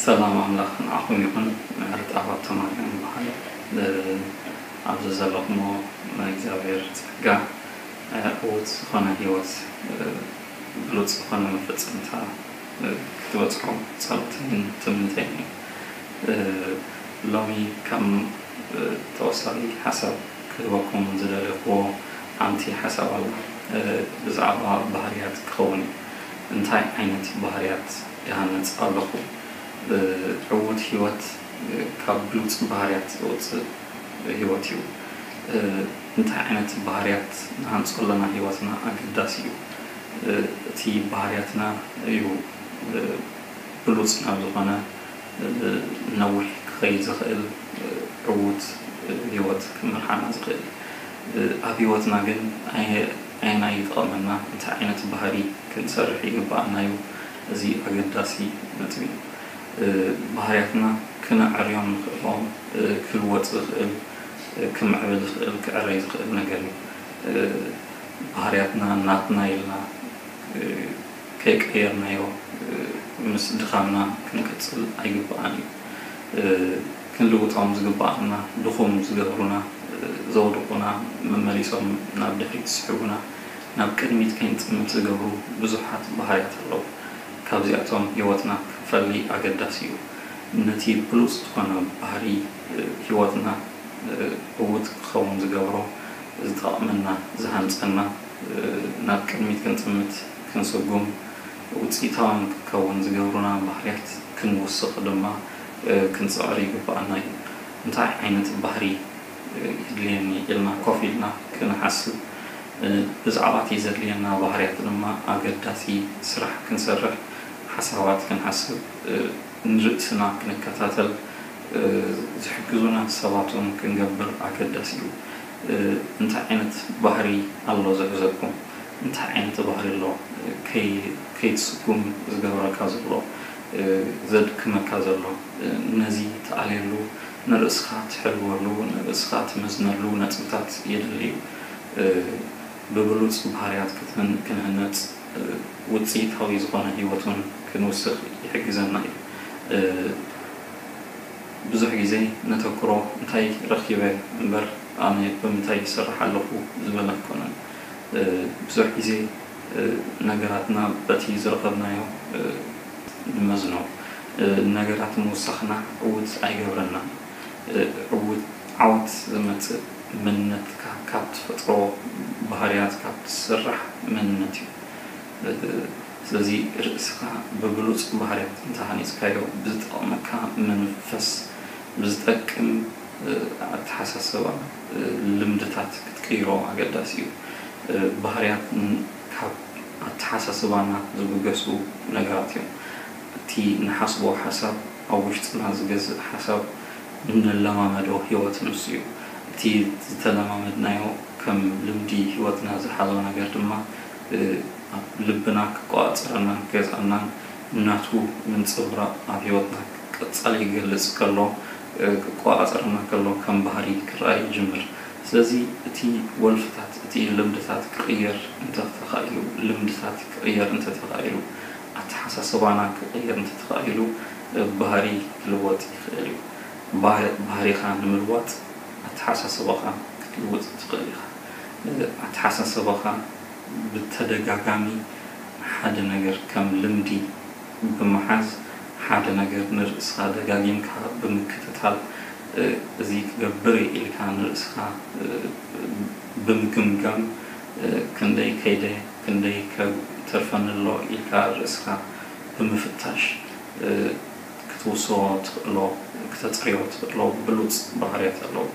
ሰላም ኣምላኽ ንዓኹም ይኹን። ምሕረት ኣብ ሃብተማርያም ይበሃል። እ፣ ኣብዚ ዘለኹሞ ናይ እግዚኣብሔር ጸጋ፣ እ፣ ዕዉት ዝኾነ ህይወት፣ እ፣ ብሉጽ ዝኾነ መፈጸምታ፣ እ፣ ክትበጽሑ ጸሎተይን ትምኒተይን እዩ። እ፣ ሎሚ ከም፣ እ፣ ተወሳኺ ሓሳብ ክህበኩም ዝደለኹዎ ሓንቲ ሓሳብ ኣላ። እ፣ ብዛዕባ ባህርያት ክኸውን እዩ። እንታይ ዓይነት ባህርያት ይሃንጽ ኣለኹ? እ፣ ዕዉት ህይወት፣ እ፣ ካብ ብሉጽ ባህርያት ዝወጽእ ህይወት እዩ። እ፣ እንታይ ዓይነት ባህርያት ንሃንጾ ኣለና ህይወትና ኣገዳሲ እዩ። እ፣ እቲ ባህርያትና እዩ፣ እ፣ ብሉጽ ናብ ዝኾነ፣ እ፣ ነዊሕ ክኸይድ ዝኽእል፣ እ፣ ዕዉት፣ እ፣ ህይወት ክመርሓና ዝኽእል። እ፣ ኣብ ህይወትና ግን ኣየ-፣ ኣየናይ ይጠቕመና? እንታይ ዓይነት ባህሪ ክንሰርሕ ይግብኣና እዩ? እዚ ኣገዳሲ ነጥቢ እዩ። እ፣ ባህርያትና ክነዕርዮም ንኽእሎም፣ እ፣ ክልወጥ ዝኽእል፣ እ፣ ክምዕብል ዝኽእል፣ ክዕረይ ዝኽእል ነገር እዩ። እ፣ ባህርያትና ናትና ኢልና፣ እ፣ ከይቀየርናዮ፣ እ፣ ምስ ድኻምና ክንቅጽል ኣይግብኣን እዩ። እ፣ ክንልውጦም ዝግብኣና፣ ድኹም ዝገብሩና፣ እ፣ ዘውድቑና፣ መመሊሶም ናብ ድሕሪት ዝስሕቡና፣ ናብ ቅድሚት ከይንጥምት ዝገብሩ ብዙሓት ባህርያት ኣለዉ። ካብዚኣቶም ህይወትና ክንፈሊ ኣገዳሲ እዩ። ነቲ ብሉጽ ዝኾነ ባህሪ፣ እ፣ ህይወትና፣ እ፣ ዕዉት ክኸውን ዝገብሮ፣ ዝጠቕመና፣ ዝሃንጸና፣ እ፣ ናብ ቅድሚት ክንጥምት፣ ክንስጉም፣ ውጽኢታውያን ክንከውን ዝገብሩና ባህርያት ክንውስኽ ድማ፣ እ፣ ክንጽዕር ይግብኣና እዩ። እንታይ ዓይነት ባህሪ፣ እ፣ የድልየኒ ኢልና ኮፍ ኢልና ክንሓስብ፣ እ፣ ብዛዕባ እቲ ዘድልየና ባህርያት ድማ ኣገዳሲ ስራሕ ክንሰርሕ፣ ሓሳባት ክንሓስብ፣ እ፣ ንርእስና ክንከታተል፣ እ፣ ዝሕግዙና ሰባት እውን ክንገብር ኣገዳሲ እዩ። እ፣ እንታይ ዓይነት ባህሪ ኣሎ ዝሕዘኩም? እንታይ ዓይነት ባህሪ ኣሎ፣ እ፣ ከይ-፣ ከይትስጉም ዝገብረካ ዘሎ፣ እ፣ ዘድክመካ ዘሎ? እ፣ ነዚ ትኣልየሉ፣ ንርእስኻ ትሕልወሉ፣ ንርእስኻ ትመዝነሉ ነጥብታት የድሊ እዩ። እ፣ ብብሉጽ ባህርያት ክትህን-፣ ክንህነጽ፣ እ፣ ውጽኢታዊ ዝኾነ ህይወት እውን ክንውስኽ ይሕግዘና እዩ። እ፣ ብዙሕ ግዜ ነተኩሮ እንታይ ረኺበ እምበር ኣነ ብምንታይ ይሰርሕ ኣለኹ ዝበል ኣይኮነን። እ፣ ብዙሕ ግዜ፣ እ፣ ነገራትና በቲ ዝረኸብናዮ፣ እ፣ ንመዝኖ። እ፣ ነገራት ምውሳኽና ዕዉት ኣይገብረናን። እ፣ ዕዉት፣ ዓወት ዘመጽእ መንነትካ ካብ ትፈጥሮ ባህርያት፣ ካብ ትስራሕ መንነት እዩ። እ፣ ስለዚ ርእስኻ ብብሉጽ ባህርያት እንተሃኒጽካዮ፣ ብዝጠቕመካ መንፈስ፣ ብዝጠቅም፣ እ፣ ኣተሓሳስባ፣ እ፣ ልምድታት ክትቅይሮ ኣገዳሲ እዩ። እ፣ ባህርያት ን-፣ ካብ ኣተሓሳስባና ዝብገሱ ነገራት እዮም። እቲ ንሓስቦ ሓሳብ፣ ኣብ ውሽጥና ዝገዝእ ሓሳብ፣ እንለማመዶ ህይወት ንሱ እዩ። እቲ ዝተለማመድናዮ ከም ልምዲ ህይወትና ዝሓዞ ነገር ድማ፣ እ፣ ኣብ ልብና ክቆጻጸረናን ክገዝኣናን፣ ናቱ ምንጽብራቕ ኣብ ህይወትና ቀጻሊ ክገልጽ ከሎ፣ እ፣ ክቆጻጸረና ከሎ ከም ባህሪ ክረኣ ይጅምር። ስለዚ እቲ ወልፍታት፣ እቲ ልምድታት ክቕየር እንተተኻኢሉ፣ ልምድታት ክቕየር እንተተኻኢሉ፣ ኣተሓሳስባና ክቕየር እንተተኻኢሉ፣ እ፣ ባህሪ ክልወጥ ይኽእል እዩ። ባህሪ-፣ ባህሪኻ ንምልዋጥ ኣተሓሳስባኻ ክትልውጥ ትኽእል ኢኻ። እ፣ ኣተሓሳስባኻ ብተደጋጋሚ ሓደ ነገር ከም ልምዲ ብምሓዝ፣ ሓደ ነገር ንርእስኻ ደጋጊምካ ብምክትታል፣ እ፣ እዚ ክገብር እየ ኢልካ ንርእስኻ፣ እ፣ ብምግምጋም፣ እ፣ ክንደይ ከይደ፣ ክንደይ ከተርፈኒ ኣሎ ኢልካ ርእስኻ ብምፍታሽ፣ እ፣ ክትውስኾ ትኽእሎ፣ ክተጽርዮ ትኽእሎ ብሉጽ ባህርያት ኣለዉ።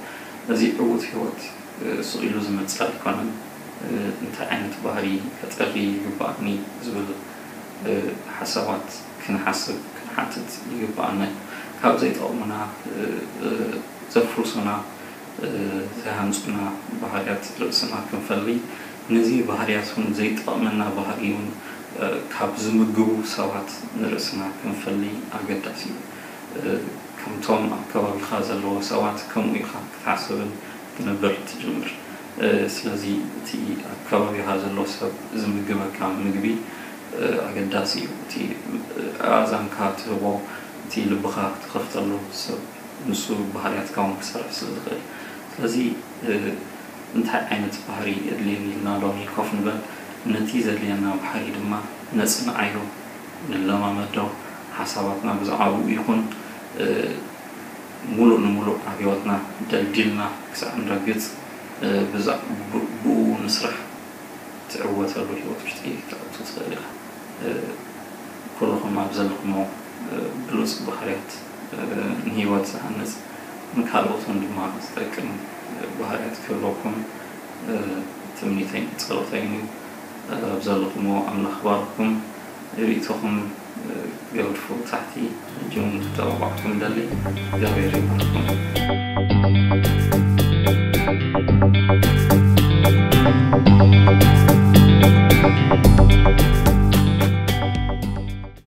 እዚ ዕዉት ህይወት፣ እ፣ ስቕ ኢሉ ዝመጽእ ኣይኮነን። እ፣ እንታይ ዓይነት ባህሪ ከጸሪ ይግብኣኒ ዝብል፣ እ፣ ሓሳባት ክንሓስብ፣ ክንሓትት ይግብኣና እዩ። ካብ ዘይጠቕሙና፣ እ፣ እ፣ ዘፍርሱና፣ እ፣ ዘይሃንጹና ባህርያት ርእስና ክንፈሊ፣ ነዚ ባህርያት እውን ዘይጠቕመና ባህሪ እውን፣ እ፣ ካብ ዝምግቡ ሰባት ንርእስና ክንፈሊ ኣገዳሲ እዩ። እ፣ ከምቶም ኣብ ከባቢኻ ዘለዉ ሰባት ከምኡ ኢኻ ክትሓስብን ክትነብር ትጅምር። ስለዚ እቲ ኣብ ከባቢኻ ዘሎ ሰብ ዝምግበካ ምግቢ ኣገዳሲ እዩ። እቲ ኣእዛንካ ትህቦ፣ እቲ ልብኻ ትኸፍተሉ ሰብ ንሱ ባህርያትካ እውን ክሰርሕ ስለ ዝኽእል። ስለዚ እንታይ ዓይነት ባህሪ የድልየኒ ኢልና ሎሚ ኮፍ ንበል። ነቲ ዘድልየና ባህሪ ድማ ነጽንዓዮ፣ ንለማመዶ። ሓሳባትና ብዛዕባኡ ይኹን ሙሉእ ንሙሉእ ኣብ ህይወትና ደልዲልና ክሳዕ ንረግጽ ብኡ ንስራሕ። ትዕወተሉ ህይወት ውሽጢ ክትኣቱ ትኽእል ኢኻ። ኩልኹም ኣብ ዘለኹሞ ብሉፅ ባህርያት ንህይወት ዝሃንፅ፣ ንካልኦት እውን ድማ ዝጠቅም ባህርያት ክህልወኩም ትምኒተይን ጸሎተይን እዩ። ኣብ ዘለኹሞ ኣምላኽ ባርኩም። ርእይቶኹም ገድፉ ታሕቲ ሕጂ እውን ክተባባዕኩም ደሊ። እግዚኣብሔር ይባርኩም።